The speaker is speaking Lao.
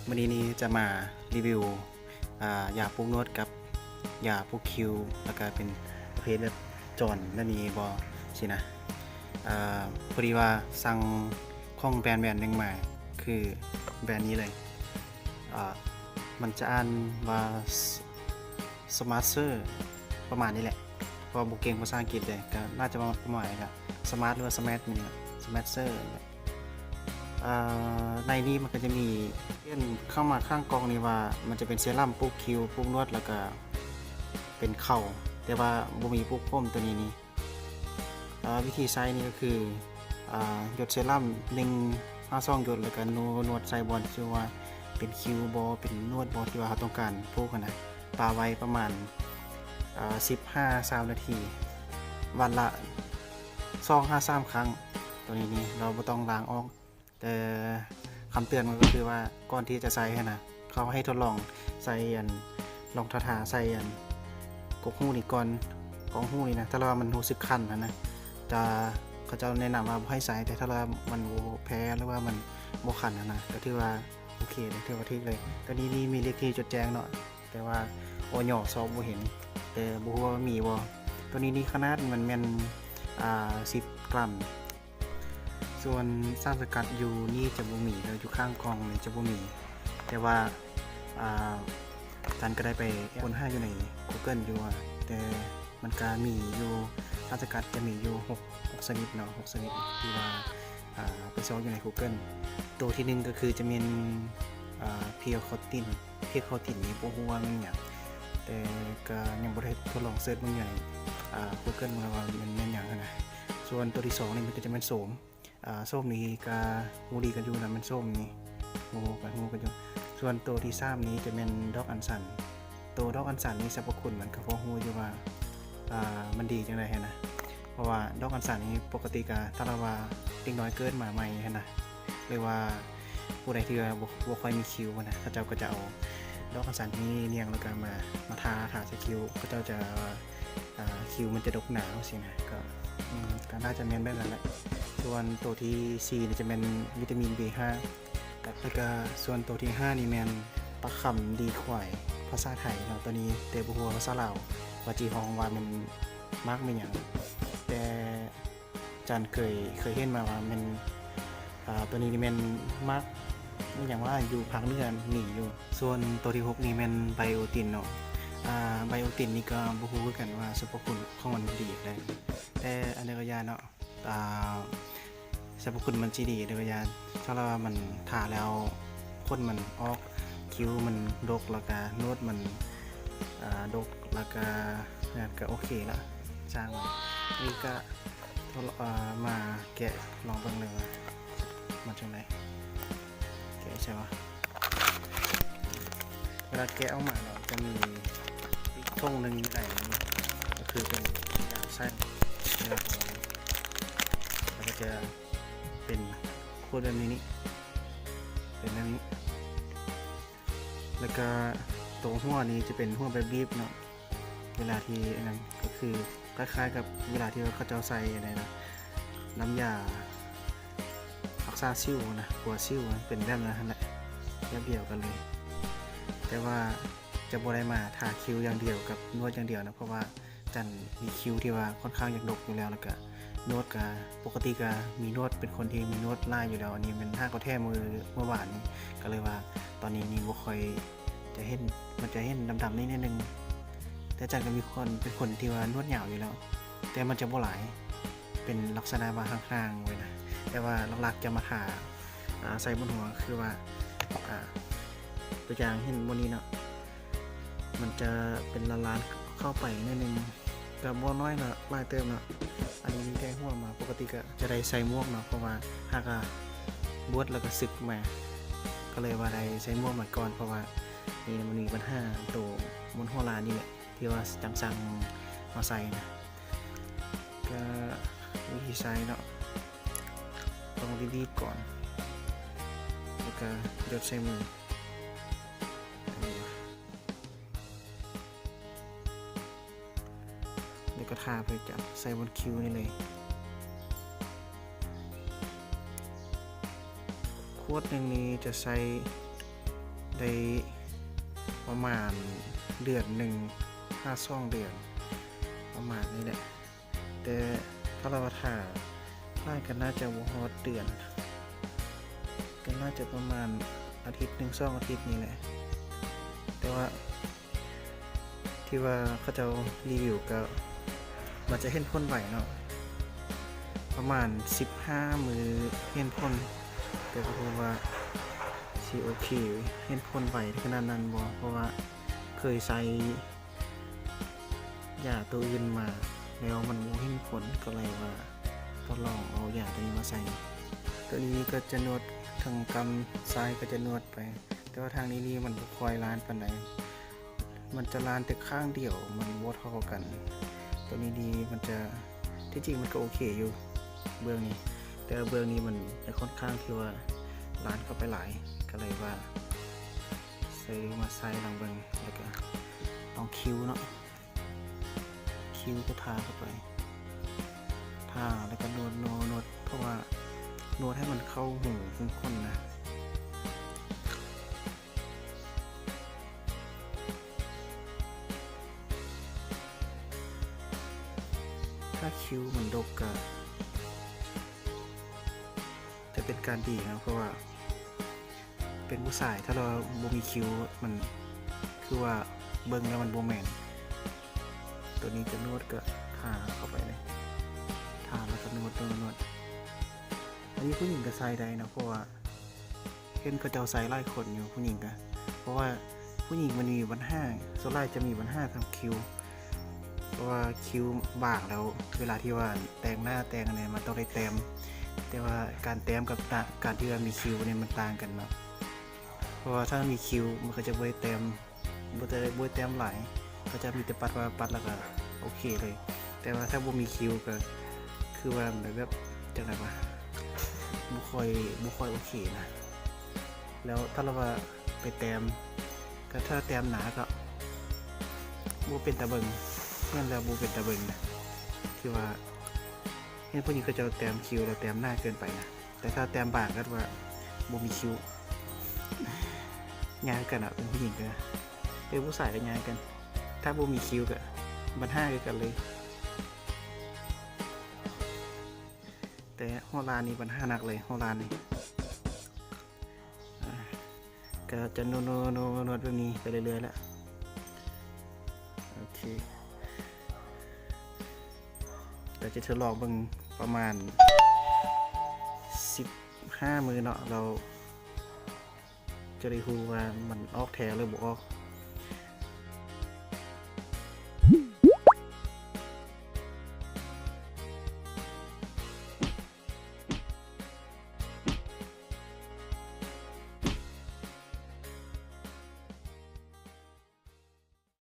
ມື້ນີ້ນີ້ຈະມາຣີວິວ ອ່າ ຢາປູກໜວດກັບຢາປູກຄິ້ວ ແລ້ວກະເປັນປະເພດແບບຈອນແບບນີ້ບໍຊີ້ນະ. ອ່າ ພໍດີວ່າສັ່ງຂອງແບຣນແບຣນໜຶ່ງມາ ຄືແບຣນນີ້ເລີຍ. ອ່າ ມັນຈະອ່ານວ່າ ສະ Smasher ປະມານນີ້ແຫຼະ ເພາະວ່າບໍ່ເກັ່ງພາສາອັງກິດເດ້ ກະໜ້າຈະປະມານນີ້ລະ Smart ຫຼືວ່າ Smash ນີ້ລະ Smasher ນີ້ລະ. ເອີ ໃນນີ້ມັນກະຈະມີ ປ່ຽນເຂົ້າມາຂ້າງກ່ອງນີ້ວ່າ ມັນຈະເປັນເຊຣຳປູກຄິ້ວ ປູກໜວດ ແລ້ວກະເປັນເຂົ້າ ແຕ່ວ່າບໍ່ມີປູກຜົມ. ໂຕນີ້ນີ້ ເອີ ວິທີໃຊ້ນີ້ກະຄື ເອີ ຢົດເຊຣຳໜຶ່ງຫາສອງຢົດ ແລ້ວກະນົວດໃສ່ບ່ອນທີ່ວ່າເປັນຄິ້ວບໍ ເປັນໜວດບໍ ທີ່ວ່າເຮົາຕ້ອງການປູກຫັ້ນນະ ປະໄວ້ປະມານ ເອີ ສິບຫາຊາວນາທີ ວັນລະສອງຫາສາມຄັ້ງ. ໂຕນີ້ນີ້ເຮົາບໍ່ຕ້ອງລ້າງອອກ ແຕ່ຄຳເຕືອນມັນກະຄືວ່າ ກ່ອນທີ່ຈະໃສ່ຫັ້ນນະ ເຂົາໃຫ້ທົດລອງໃສ່ອັນ ລອງທາທາໃສ່ອັນ ກົກຫູນີ້ກ່ອນ ກົກຫູນີ້ນະ ຖ້າວ່າມັນຮູ້ສຶກຄັນຫັ້ນນະ ຈະ ເຂົາເຈົ້າແນະນຳວ່າບໍ່ໃຫ້ໃສ່ ແຕ່ຖ້າວ່າມັນບໍ່ແພ້ ຫຼືວ່າມັນບໍ່ຄັນຫັ້ນນະ ກະຖືວ່າໂອເຄເລີຍ ຖືວ່າຖືກເລີຍ. ໂຕນີ້ນີ້ມີເລກທີ່ຈົດແຈ້ງເນາະ ແຕ່ວ່າ ອຢ ຊອກບໍ່ເຫັນ ແຕ່ບໍ່ຮູ້ວ່າມີບໍ່. ໂຕນີ້ນີ້ຂະໜາດມັນແມ່ນ ອ່າ ສິບກຣາມ. ສ່ວນສານສະກັດຢູ່ນີ້ຈະບໍ່ມີເດີ ຢູ່ຂ້າງກ່ອງນີ້ຈະບໍ່ມີ ແຕ່ວ່າ ອ່າ ຈັນກະໄດ້ໄປຄົ້ນຫາຢູ່ໃນ Google ຢູ່ ແຕ່ມັນກະມີຢູ່ ສານສະກັດຈະມີຢູ່ຫົກ ຫົກຊະນິດເນາະ ຫົກຊະນິດທີ່ວ່າ ອ່າ ໄປຊອກຢູ່ໃນ Google. ໂຕທີໜຶ່ງກະຄືຈະແມ່ນ ອ່າ Pure Coating Pure Coating ນີ້ບໍ່ຮູ້ວ່າແມ່ນຫຍັງ ແຕ່ກະຍັງບໍ່ໄດ້ທົດລອງເສີດເບິ່ງຢູ່ໃນ ອ່າ Google ເບິ່ງວ່າມັນແມ່ນຫຍັງຫັ້ນນະ. ສ່ວນໂຕທີສອງນີ້ມັນກະຈະແມ່ນໂສມ ອ່າ ໂສມນີ້ກະຮູ້ດີກັນຢູ່ນະ ແມ່ນໂສມນີ້ ຮູ້ກັນ ຮູ້ກັນຢູ່. ສ່ວນໂຕທີສາມນີ້ຈະແມ່ນດອກອັນຊັນ. ໂຕດອກອັນຊັນນີ້ ສັບພະຄຸນມັນກະພໍຮູ້ຢູ່ວ່າ ອ່າ ມັນດີຈັ່ງໃດຫັ້ນນະ ເພາະວ່າດອກອັນຊັນນີ້ ປົກກະຕິກະ ຖ້າວ່າເດັກນ້ອຍເກີດມາໃໝ່ຫັ້ນນະ ຫຼືວ່າຜູ້ໃດທີ່ວ່າບໍ່ ບໍ່ຄ່ອຍມີຄິ້ວຫັ້ນນະ ເຂົາເຈົ້າກະຈະເອົາດອກອັນຊັນນີ້ນຽງ ແລ້ວກະມາ ມາທາ ທາໃສ່ຄິ້ວ ເຂົາເຈົ້າຈະ ອ່າ ຄິ້ວມັນຈະດົກໜາຈັ່ງຊີ້ນະ ກະ ອືມ ກະໜ້າຈະແມ່ນແບບນັ້ນແຫຼະ. ສ່ວນໂຕທີສີ່ນີ້ຈະແມ່ນວິຕາມິນ ບີຫ້າ ແລ້ວກະສ່ວນໂຕທີຫ້ານີ້ແມ່ນປາຄຳດີຄວາຍ ພາສາໄທເນາະ ໂຕນີ້ ແຕ່ບໍ່ຮູ້ວ່າພາສາລາວວ່າຊິຮ້ອງວ່າແມ່ນໝາກແມ່ນຫຍັງ ແຕ່ ຈັນເຄີຍ ເຄີຍເຫັນມາວ່າແມ່ນ ອ່າ ໂຕນີ້ນີ້ແມ່ນໝາກ ແມ່ນຫຍັງວ່າຢູ່ພາກເໜືອມີຢູ່. ສ່ວນໂຕທີຫົກນີ້ແມ່ນໄບໂອຕິນເນາະ ອ່າ ໄບໂອຕິນນີ້ກະບໍ່ຮູ້ຄືກັນວ່າສັບພະຄຸນຂອງມັນດີແນວໃດ ແຕ່ອັນໃດກະຢ່າເນາະ ອ່າ ສັບພະຄຸນມັນຊິດີແນວໃດກະຢ່າ ຖ້າວ່າມັນທາແລ້ວ ຂົນມັນອອກ ຄິ້ວມັນດົກ ແລ້ວກະໜວດມັນ ອ່າ ດົກ ແລ້ວກະ ນັ້ນກະໂອເຄລະ ຊ່າງມັນ. ນີ້ກະ ເອີ ມາແກະລອງເບິ່ງເລີຍວ່າມັນຈັ່ງໃດ. ແກະໃສ່ວະ ເວລາແກະອອກມາແລ້ວຈະມີອີກຖົງໜຶ່ງຢູ່ໃນນີ້ ກະຄືເປັນຢາງໃສ່ ແລ້ວກະຈະເປັນຂວດແບບນີ້ນີ້ ເປັນແບບນີ້ ແລ້ວກະໂຕຫົວນີ້ຈະເປັນຫົວແບບບີບເນາະ. ເວລາທີ່ອັນນັ້ນກະຄືຄ້າຍໆກັບເວລາທີ່ວ່າເຂົາເຈົ້າໃສ່ອັນນັ້ນນະ ນ້ຳຢາຮັກສາສິວນະ ກົວສິວນະ ເປັນແບບນັ້ນຫັ້ນແຫຼະ ແບບດຽວກັນເລີຍ. ແຕ່ວ່າຈະບໍ່ໄດ້ມາທາຄິ້ວຢ່າງດຽວກັບໜວດຢ່າງດຽວນະ ເພາະວ່າຈັນມີຄິ້ວທີ່ວ່າຂ້ອນຂ້າງຢາກດົກຢູ່ແລ້ວ ແລ້ວກະໜວດກະ ປົກກະຕິກະມີໜວດ ເປັນຄົນທີ່ມີໜວດຫຼາຍຢູ່ແລ້ວ ອັນນີ້ແມ່ນຫາກາແຖມມື້ ມື້ວານນີ້ ກະເລີຍວ່າຕອນນີ້ນີ້ບໍ່ຄ່ອຍ ຈະເຫັນ ມັນຈະເຫັນດຳໆນີ້ໜ້ອຍໜຶ່ງ ແຕ່ຈັນກະມີຄົນ ເປັນຄົນທີ່ວ່າໜວດຍາວຢູ່ແລ້ວ ແຕ່ມັນຈະບໍ່ຫຼາຍ ເປັນລັກສະນະວ່າຫ່າງໆໄວ້ນະ ແຕ່ວ່າຫຼັກໆຈະມາທາ ອ່າ ໃສ່ບົນຫົວ ຄືວ່າ ອ່າ ຕົວຢ່າງເຫັນບ່ອນນີ້ເນາະ ມັນຈະເປັນລ້ານໆເຂົ້າໄປໜ້ອຍໜຶ່ງ ກະບໍ່ນ້ອຍເນາະ ຫຼາຍເຕີບເນາະ. ອັນນີ້ມີແຕ່ຫົວມາ ປົກກະຕິກະຈະໄດ້ໃສ່ໝວກເນາະ ເພາະວ່າຫາກາບວດແລ້ວກະສຶກມາ ກະເລີຍວ່າໄດ້ໃສ່ໝວກມາກ່ອນ ເພາະວ່ານີ້ມັນມີບັນຫາໂຕມົນຫົວລ້ານນີ້ແຫຼະ ທີ່ວ່າຈັ່ງສັ່ງມາໃສ່ນະ. ກະວິທີໃຊ້ເນາະ ຕ້ອງລີບໆກ່ອນ ແລ້ວກະຢົດໃສ່ມື ແລ້ວກະທາໄປ ຈັບໃສ່ບົນຄິ້ວນີ້ເລີຍ. ຂວດໜຶ່ງນີ້ຈະໃຊ້ ໄດ້ປະມານເດືອນໜຶ່ງຫາສອງເດືອນ ປະມານນີ້ແຫຼະ. ແຕ່ຖ້າລາວວ່າຖ້າຫຼາຍກໍໜ້າຈະບໍ່ຮອດເດືອນ ກໍໜ້າຈະປະມານອາທິດໜຶ່ງສອງອາທິດນີ້ແຫຼະ. ແຕ່ວ່າທີ່ວ່າເຂົາເຈົ້າຣີວິວກໍມັນຈະເຫັນຜົນໄວເນາະ ປະມານສິບຫ້າມື້ເຫັນຜົນ. ແຕ່ກໍບໍ່ຮູ້ວ່າຊິໂອເຄເຫັນຜົນໄວຂະໜາດນັ້ນບໍ່ ເພາະວ່າເຄີຍໃຊ້ ຢາໂຕອື່ນມາແລ້ວມັນບໍ່ເຫັນຜົນ ກໍເລີຍວ່າທົດລອງເອົາຢາໂຕນີ້ມາໃສ່. ໂຕນີ້ກໍຈະນວດທາງກ້າມຊ້າຍກໍຈະນວດໄປ ແຕ່ວ່າທາງນີ້ນີ້ມັນບໍ່ຄ່ອຍລ້ານປານໃດ ມັນຈະລ້ານແຕ່ຂ້າງດຽວ ມັນບໍ່ເທົ່າກັນ. ໂຕນີ້ນີ້ມັນຈະ ທີ່ຈິງມັນກໍໂອເຄຢູ່ເບື້ອງນີ້ ແຕ່ວ່າເບື້ອງນີ້ມັນຈະຂ້ອນຂ້າງທີ່ວ່າລ້ານເຂົ້າໄປຫຼາຍ ກໍເລີຍວ່າຊື້ມາໃສ່ລອງເບິ່ງ ແລ້ວກໍເອົາຄິ້ວເນາະ ຄິ້ວກໍທາເຂົ້າໄປ ທາແລ້ວກໍນວດໆໆ ເພາະວ່ານວດໃຫ້ມັນເຂົ້າຮູຂຸມຂົນນະ. ຖ້າຄິ້ວມັນດົກກໍຈະເປັນການດີນະ ເພາະວ່າເປັນຜູ້ຊາຍ ຖ້າລາວບໍ່ມີຄິ້ວ ມັນຄືວ່າເບິ່ງແລ້ວມັນບໍ່ແມ່ນ. ໂຕນີ້ຈະນວດກໍທາເຂົ້າໄປເລີຍ ທາແລ້ວກໍນວດໆ. ອັນນີ້ຜູ້ຍິງກໍໃຊ້ໄດ້ເນາະ ເພາະວ່າ ເຫັນເຂົາເຈົ້າໃຊ້ຫຼາຍຄົນຢູ່ ຜູ້ຍິງກະ ເພາະວ່າຜູ້ຍິງມັນມີບັນຫາ ສ່ວນຫຼາຍຈະມີບັນຫາທາງຄິ້ວ ເພາະວ່າຄິ້ວບາງແລ້ວ ເວລາທີ່ວ່າແຕ່ງໜ້າແຕ່ງອັນນີ້ ມັນຕ້ອງໄດ້ແຕ້ມ ແຕ່ວ່າການແຕ້ມກັບ ການທີ່ວ່າມີຄິ້ວນີ້ມັນຕ່າງກັນເນາະ ເພາະວ່າຖ້າມີຄິ້ວມັນກໍຈະບໍ່ໄດ້ແຕ້ມ ບໍ່ໄດ້ ບໍ່ໄດ້ແຕ້ມຫຼາຍ ເຂົາຈະມີແຕ່ປັດວ່າປັດແລ້ວກໍໂອເຄເລີຍ. ແຕ່ວ່າຖ້າບໍ່ມີຄິ້ວກໍຄືວ່າແບບ ແບບຈັ່ງໃດວະ ບໍ່ຄ່ອຍ ບໍ່ຄ່ອຍໂອເຄນະ. ແລ້ວຖ້າລາວວ່າໄປແຕ້ມ ກໍຖ້າແຕ້ມໜ້າກໍບໍ່ເປັນຕາເບິ່ງ ແມ່ນແລ້ວ ບໍ່ເປັນຕາເບິ່ງນະ ທີ່ວ່າເຫັນຜູ້ຍິງເຂົາເຈົ້າແຕ້ມຄິ້ວແລ້ວແຕ້ມໜ້າເກີນໄປນະ. ແຕ່ຖ້າແຕ້ມບາງກໍວ່າບໍ່ມີຄິ້ວ ງ່າຍຄືກັນເນາະ ເປັນຜູ້ຍິງກໍ ເປັນຜູ້ຊາຍກໍງ່າຍຄືກັນ ຖ້າບໍ່ມີຄິ້ວກໍບັນຫາຄືກັນເລີຍ. ແຕ່ຫົວລ້ານນີ້ບັນຫາໜັກເລີຍ ຫົວລ້ານນີ້ ອາ ກໍຈະນວດໆໆ ແບບນີ້ໄປເລື້ອຍໆແຫຼະ. ໂອເຄ ກໍຈະທົດລອງເບິ່ງປະມານສິບຫ້າມື້ເນາະ ແລ້ວຈະໄດ້ຮູ້ວ່າມັນອອກແທ້ຫຼືບໍ່ອອກ.